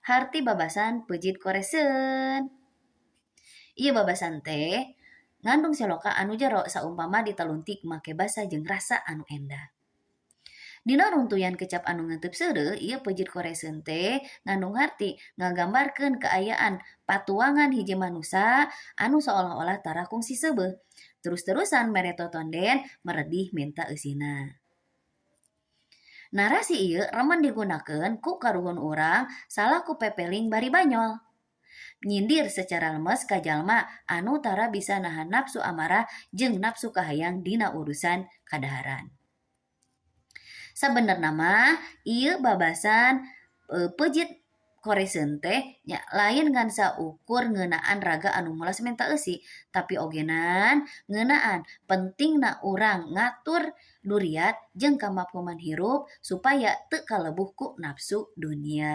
Harti babasan peujit koreseun. Ieu babasan teh ngandung seloka anu jero saumpama ditaluntik make basa jeung rasa anu endah. Dina runtuyan kecap anu ngeunteup seureuh, ieu peujit koreseun teh ngandung harti ngagambarkeun kaayaan patuangan hiji manusa anu saolah-olah tara kungsi seubeuh. Terus-terusan mere totonden meredih menta eusina. Narasi ieu remen digunakeun ku karuhun urang salaku pepeling bari banyol. Nyindir secara lemes ka jalma anu tara bisa nahan nafsu amarah jeung nafsu kahayang dina urusan kadaharan. Sabenerna mah ieu babasan peujit koreseun teh nya lain ngan saukur ngeunaan raga anu mulas menta eusi, tapi ogenan ngeunaan pentingna urang ngatur duriat jeung kamafhuman hirup supaya teu kalebuh ku nafsu dunia.